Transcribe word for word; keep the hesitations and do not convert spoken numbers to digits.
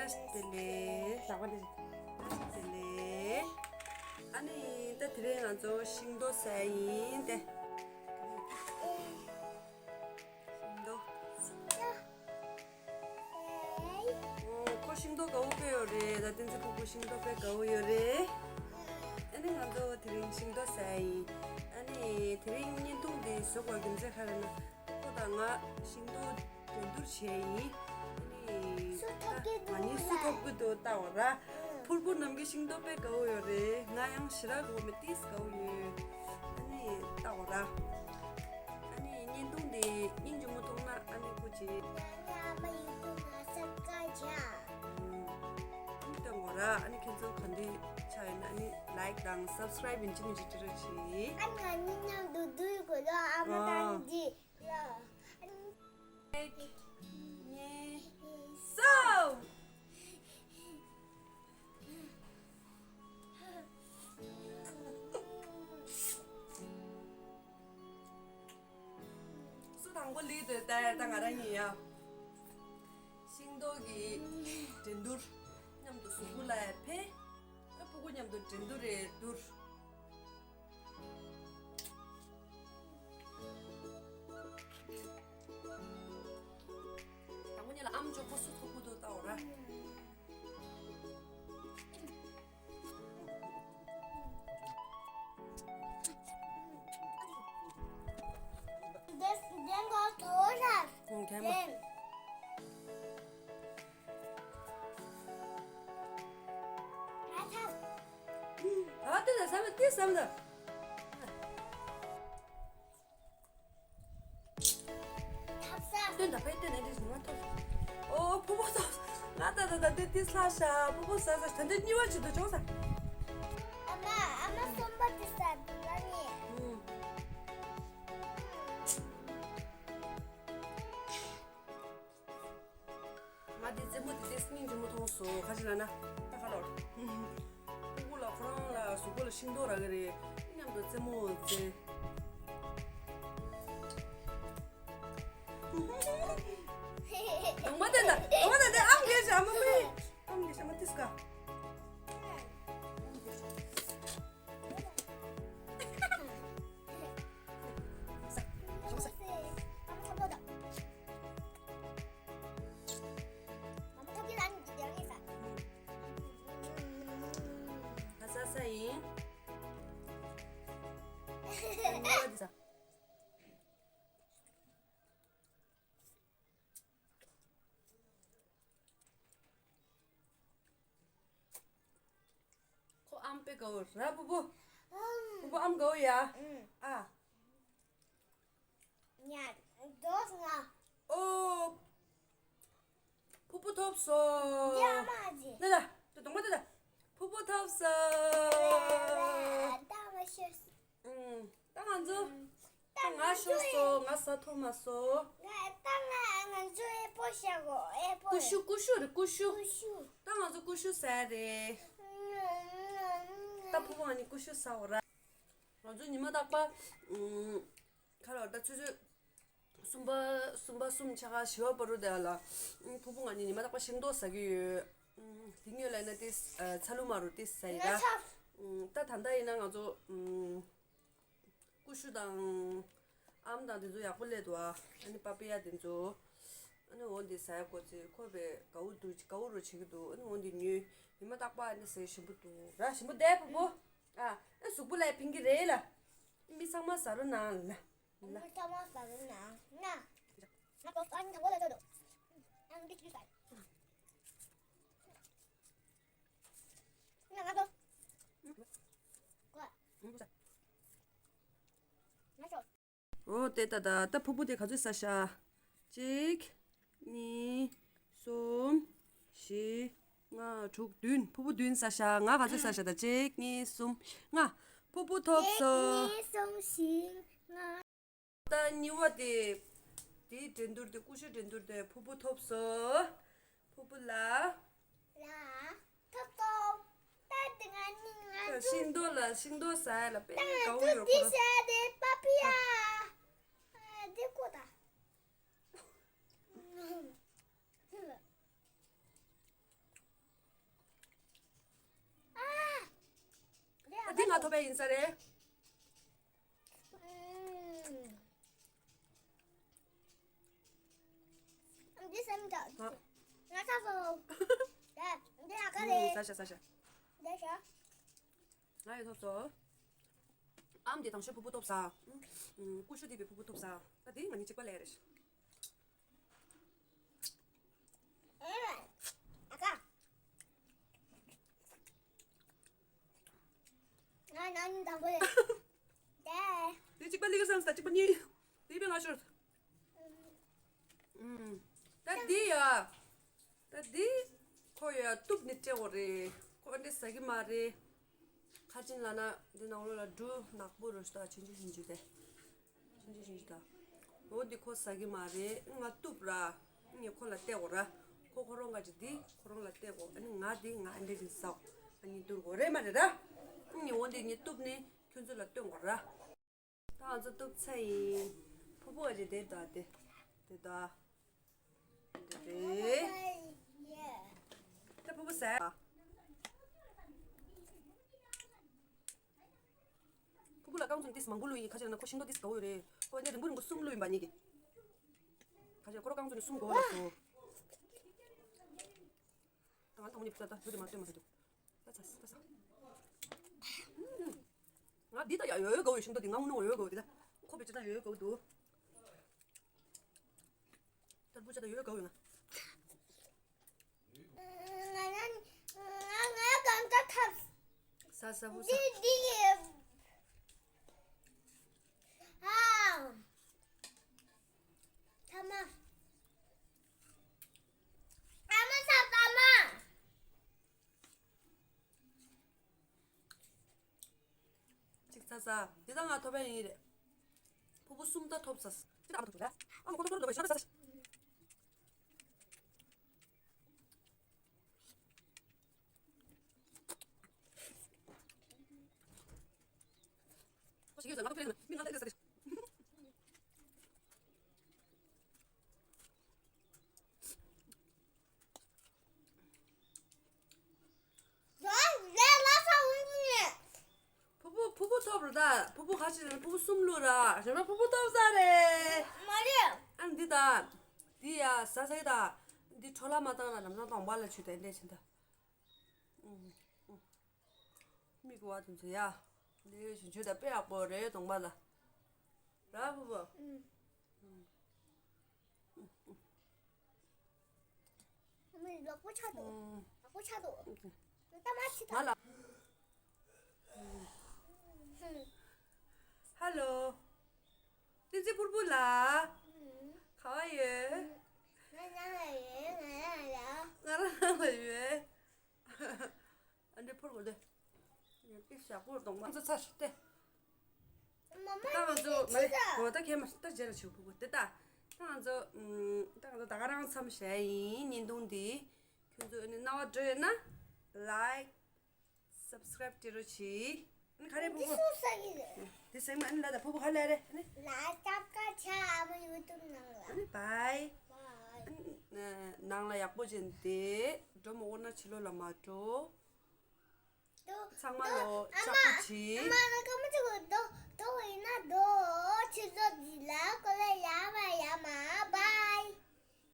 བཀྲ་ཤིས་བདེ་ལེགས། ལག་པ་འདི། བཀྲ་ཤིས་བདེ་ལེགས། ཨ་ནི་ད་དེ་རིང་ང་ཚོ་ཤིང་ཏོག་ཟ་ཡིན་ཏེ། ཤིང་ཏོག་ཨོ། ཁོ་ཤིང་ཏོག་དགའ་བོ་དཔེ་ཡོད་རེད། ད་བསྟན་འཛིན་ཕུ་བོ་ཤིང་ཏོག་དཔེ་དགའ་བོ་ཡོད་རེད། ཨ་ནི་ང་ཚོ་དེ་རིང་ཤིང་ཏོག་ཟ་ཡིན། ཨ་ནི་དེ་རིང་བརྙན་ཐུང་འདི་བཟོ་དགོས་རྒྱུ་མཚན་ག་རེ་ན། ཁོ་དང་ང་ཤིང་ཏོག་འགྲན་བསྡུར་བྱས་ཡིན། ཨ་ནི་སུ་ཐོབ་ཀྱི་འདུག་ང་གཉིས་སུ་ཐོབ་ཀྱི་འདུག་ལྟ་བ་ར། ཕུར་བུ་ནམ་གྱི་ཤིང་ཏོག་དཔེ་དགའ་བོ་ཡོད་རེད། ང་ཡང་ཞེ་དྲག་དགའ་བོ་མེད་ཏིས་དགའ་བོ་ཡོད། ཨ་ནི་ལྟ་བ་ར། ཨ་ནི་བརྙན་ཐུང་འདི་སྙིང་རྗེ་མོ་མཐོང་ན་ཨ་ནི་སྐུ་མཁྱེན། ཉ་ཉ་མ་ཡིན་དུ་ང་ས་ཀ་ཇ། ཨ་ནི་སྟོན་དགོས་ར། ཨ་ནི་ཁྱེད་ཚོ་ག་འདྲ་ཆགས་ཡོད་ན་ཨ་ནི་ལའིཀ་དང་སབ་སི་ཀ་རའིབ་ཡིན་གཅིག་མིན་གཅིག་ཅི་རེད་བྱེད། ཨ་ང་གཉིས་མཉམ་དུ་འདུག་དགོས་ལོ། ཨ་མ་དང་འདི་ལོ། ཨ་ནི། གཅིག་གཉིས་གསུམ། སུ་དང་པོ་ལུས་དོད་ལྟ་ཡར་ལྟ་ང་རང་ཡིན་ཡ། ཤིང་ཏོག་གི་འགྲན་བསྡུར། མཉམ་དུ་གཟུགས་པོ་ལ་ཕེ། ཨ་ཕྲུ་གུ་མཉམ་དུ་འགྲན་བསྡུར་རེད་བསྡུར། དང་པོ་ཉིད་ལ་ཨམ་ཅོག་ཁོ་སུ་ཐོག་པོ་དུ་ལྟ་འོ་ར། ཨ་དེ་ལ་ཟ་མ་དེ་ཟ་མ་ད། སྟོན་ད་ཕའི་སྟོན་ནས་འདྲི་ཞིག་ང་ཐོབ། ཨོ་ཕུ་བོ་ཐོབ། ང་ད་ད་ད་དེ་དེ་ལྷ་ཤ་ཕུ་བོ་ཟ་ཟ་ད་འདི་གཉིས་པ་ཅིག་ཏུ་བྱུང་ས། ཨ་མ་ཨ་མ་གསུམ་པ་དེ་ཟ་འདི་ལ་ནི། ཨུམ། ང་དེ་རྩེད་མོ་དེ་དེ་སྙིང་རྗེ་མོ་མཐོང་སོང་། ཁ་ཅིག་ལ་ན་ད་ཁ་ལོར། ཕྲུ་གུ་ལ་ཁོ་རང་ལ་གཟུགས་པོ་ལ་ཤིང་ཏོག་རག་གི་རེད། མཉམ་དུ་རྩེད་མོ་རྩེ། དང་མ་དེ་ད་དང་མ་དེ་དེ་ཨམ་གས་ཤ་མ་མི། ཨམ་གས་ཤ་མ་ཏིས་ཀ། ས་ས་ཡིན། ཁོ་ཨམ་དཔེ་དགའ་བོ་ར། ཕུ་བོ། ཕུ་བོ་ཨམ་དགའ་བོ་ཡ། ཨ། ཉ་འདོགས་ང་། ཨོ། ཕུ་བོ་ཐོབ་སོང་། ཡ་མ་ཇི། ན་ད་ད་གདོང་པ་ད་ད། ཕུ་བོ་ཐོབ་སོང་། ད་མ་ཤོར། ཨུམ། ད་ང་ཚོ། ད་ང་ཤོར་སོང་། ང་ཟ་ཐོབ་མ་སོང་། ང་ད་ང་ང་ཚོ་ཨེ་པོ་ཤ་གོ་ཨེ་པོ། ཀུ་ཤུ་ཀུ་ཤུ་རེད་ཀུ་ཤུ། ཀུ་ཤུ། ད་ང་ཚོ་ཀུ་ཤུ་ཟ་རེད། ད་ཕུ་བོ་ང་ནི་ཀུ་ཤུ་ཟ་འོ་ར། ང་ཚོ་ཉི་མ་རྟག་པ། ཨུམ། ཁ་ལོ་ད་ཆུ་ཚོད་གསུམ་པ་གསུམ་པ་གསུམ་ཆ་ག་བཞི་པ་བར་དུ་དེ་ལ། ཕུ་བོ་ང་གཉིས་ཉི་མ་རྟག་པ་ཤིང་ཏོག་ཟ་གི་ཡོད། དེ་ཉོས་ལ་ན་ཏིས་ཚ་ལུ་མ་རུ་ཏིས་ཟ་ཡི་ར། ད་ད་ལྟ་ཡིན་ན་ང་ཚོ་ཀུ་ཤུ་དང་ཨམ་དང་དེ་ཚོ་ཡག་པོ་སླེབས་འདུག་ཨ། ཨ་ནི་པ་པི་ཡ་དེ་ཚོ་ཨ་ནི་འོ་འདི་ཟ་ཡ་གོ་ཚེ་ཁོ་བས་དགའ་བོ་འདུག་དགའ་བོ་རུ་བྱེད་ཀྱི་འདུག་ཨ་ནི་འོ་འདི་ཉོས་ཉི་མ་རྟག་པ་ཨ་ནི་ཟས་ཞིམ་པོ་འདུག་ར། ཞིམ་པོ་བསྡད་ཕུ་བོ། ཨ། ཨ་གཟུགས་པོ་ལ་ཕན་གྱི་རེད་ལ། མི་ཚང་མ་ཟ་རོགས་གནང་ལ། མི་ཚང་མ་ཟ་རོགས་གནང་ན། ང་ཚོ་ཨ་ནི་དང་པོ་ལ་ཚོད་དོ། ཨ་ནི་ཏིག་ཏིག་ཟ། ང་ང་ཚོ། ང་ཚོ། ཨོ་དེ་ད་ད་ད་ཕུ་བོ་དེ་ག་ཚོད་ཟ་ཤག་གཅིག་གཉིས། གསུམ། བཞི། ལྔ། དྲུག་བདུན། ཕུ་བོ་བདུན་ཟ་ཤག་ང་ག་ཚོད་ཟ་ཤག་ད་གཅིག་གཉིས། གསུམ། ལྔ། ཕུ་བོ་ཐོབ་སོང་། གཅིག་གཉིས། གསུམ། བཞི། ལྔ། ད་གཉིས་པ་དེ། དེའི་འགྲན་བསྡུར་དེ་ཀུ་ཤུ་འགྲན་བསྡུར་དེ་ཕུ་བོ་ཐོབ་སོང་། ཕུ་བོ་ལ། ལ། ཐོབ་སོང་། ད་དེ་ང་གཉིས་ང་ད་ཤིང་ཏོག་ལ་ཤིང་ཏོག་ཟ་ཡ་ལ་དཔེ་ད་དགའ་བོ་ཡོད་ཁོ་རང་། ཤ་དེ་པ་པི་ཡ། ཨ་དེ་ཀོ་ད། ཨ། འདི་ང་ཐོབ་པ་ཡིན་ས་རེད། འདི་སེམས་ཀྱང་ང་ཚ་སོང་། འདི་ཨ་ཁ་རེད། ཟ་ཤ་ཟ་ཤ། འདི་ཤ། ང་ཡི་ཐོབ་སོང་། ཨམ་དེ་དང་ཤོས་ཕུ་བོ་ཐོབ་ས། ཀུ་ཤུ་དེ་བའི་ཕུ་བོ་ཐོབ་ས། ད་དེ་ང་གཉིས་གཅིག་པ་ལས་རེད། ཨ་ཁ། ང་ནང་དང་པོ་རེད། དེ་གཅིག་པ་ལི་ག་སང་ས་གཅིག་པ་གཉིས། དེ་བས་ང་ཤོར། ད་འདི་ཡ། ད་འདི་ཁོ་ཡ་གཏུབ་ནི་སྤྲད་འོ་རེད། ཁོ་འདྲ་ཟ་གི་མ་རེད། ཁ་ཅིན་ལ་ན་འདི་ནང་ལོ་ལ་འབྲུ་ནག་པོ་རོ་ཤ་ཆུན་ཆུན་ཆུན་ཆུན་དེ། ཆུང་ཆུང་ཞིག་དང་། འོ་འདི་ཁོ་ཟ་གི་མ་རེད། ང་གཏུབ་ར། ངས་ཁོ་ལ་སྟེར་དགོས་ར། ཁོ་ཁོ་རང་ག་ཅིག་འདི་ཁོ་རང་ལ་སྟེར་དགོས། ཨ་ནི་ང་འདི་ང་ཨ་འདྲ་ཞིག་ཟ་དགོས། ཨ་ནི་འདུར་དགོས་རེད་མ་རེད་ར། ངས་འོ་འདི་ངས་གཏུབ་ནས་ཁྱོད་ཚོ་ལ་སྟོན་དགོས་ར། ད་ང་ཚོ་གཏུབ་ཚར་ཡིན། ཕུ་བོ་ཨ་ཅེ་དེ་ད་དེ་དེ་ད། འདི་རེད། ད་ཕུ་བོ་ཟ། ཕུ་བོ་ལ་རྐང་བཙུགས་ཏིས་མང་པོ་བླུགས་ཡིན། ཁ་ཅིག་ན་ཁོ་ཤིང་ཏོག་ཏིས་དགའ་བོ་ཡོད་རེད། ཁོ་ནི་རིང་པོ་རིང་པོ་གསུམ་བླུགས་ཡིན་པ་ཉིད་ཀྱི། ཁ་ཅིག་ཁོ་ར་རྐང་བཙུགས་ནས་གསུམ་དགའ་བོ་ལ་སོ། ད་ང་དང་པོ་ནི་ཕུ་ས་ད་བུ་དེ་མ་སྟོན་མ་ཟེར་འདུག་ད་ཚ་ད་ཚ། ང་འདི་ད་ཡ་ཡོད་ཡོད་དགའ་བོ་ཡོད། ཤིང་ཏོག་འདི་ང་དངོས་གནས་ཡོད་ཡོད་དགའ་བོ་འདི་ད། ཁོ་བེད་སྤྱོད་ད་ཡོད་ཡོད་དགའ་བོ་འདུག་ད་བུ་ཆ་ད་ཡོད་ཡོད་དགའ་བོ་ཡོད་ང་། ང་ང་ང་གང་ལྟར་ཐབས། ས་ས་བུ་ས། འདི་འདི་ཡི། ཨ། ཐ་མ། ཨ་མ་ས་ཐ་མ། གཅིག་ཚ་ཚ། འདི་ད་ང་ཐོབ་པ་ཡིན་རེད། ཕུ་བོ་གསུམ་ད་ཐོབ་ཚ། ཅི་ད་ཨ་མ་ཐོབ་རེད། ཨ་མ་ཁོ་ཐོབ་ཐོབ་ལོ་བའི་ཤ་ཚ་ཚ། ཁོ་ཞིག་ཡོད་ཟེར་ང་ཐོབ་ཁྱེད་རེད་ཟེར་མི་ང་ལ་ཨེ་ཟེར། ཕུ་བོ་ཕུ་བོ་ཐོབ་རེད་ད། ཕུ་བོ་ཁ་ཅིག་ཕུ་བོ་གསུམ་བླུགས་ར། རེད་མ་ཕུ་བོ་ཐོབ་ས་རེད། མ་རེད། ཨ་འདི་ད། འདི་ཡ་ཟ་ཟ་ཡི་ད། འདི་འཕྲོ་བརླག་མ་བཏང་ན་ལམ་སང་གདོང་པ་ལ་ཆུ་དེ་འདྲས་ཕྱིན་ད། མིག་བ་དུ་ཚོ་ཡ། འདི་ཞིག་ཆུ་ད་དཔེ་ཡག་པོ་རེད་གདོང་པ་ལ། ར་ཕུ་བོ། ཨ་མ་ལག་པ་ཆག་འདུག་ཨུམ། ལག་པ་ཆག་འདུག་ཨུམ། ད་མ་ཆི་ད། ང་ལ། ཧ་ལོ། བསྟན་འཛིན་ཕུར་བུ་ལགས། ཨུམ། ག་བ་ཡོད། ང་རང་ལ་ཡོད། ང་རང་ལ་ཡོད། ང་རང་ལ་ཡོད། ཨ་འདྲེ་ཕོར་གོ་དེ། ཡོད་པའི་ཞག་པོར་གཏོང་མ་ཚོ་ཚར་ཏེ། མ་མ་ད་ང་ཚོ་མ་ལེ་གོ་ད་ཁྱེད་མ་ད་རྗེས་ལ་བྱེད་ཕུག་པ་དེ་ད། ད་ང་ཚོ་ད་ང་ཚོ་ད་ག་རང་མཚམས་བཞག་ཡིན། བརྙན་ཐུང་འདི་ཁྱོད་ཚོ་ཨ་ནི་རྣ་བ་འགྲོ་ཡོད་ན་ལའིཀ་སབ་སི་ཀ་རའིབ་སྤྲད་རོགས་གྱིས། ཨ་ནི་ག་རེ་ཕུག་པ། འདི་སུ་ས་གི་རེད། འདི་སེམས་ཨ་ནི་ལ་ད་ཕུག་པ་ག་ལེ་རེད། ཨ་ནི་ལ་ཏབ་ཀ་ཆ་ཨ་མ་ཡུ་ཊུབ་ནང་ལ། ཨ་ནི་བའི། བའི། ནང་ལ་ཡག་པོ་བྱས་ཏེ་འགྲོ་མ་འོ་ན་ཕྱི་ལོགས་ལ་མ་འགྲོ། ཚང་མ་ལོ་ལྕགས་པོ་བྱེད། ཨ་མ་ལ་ཀ་མ་ཅིག་གོ་དོ།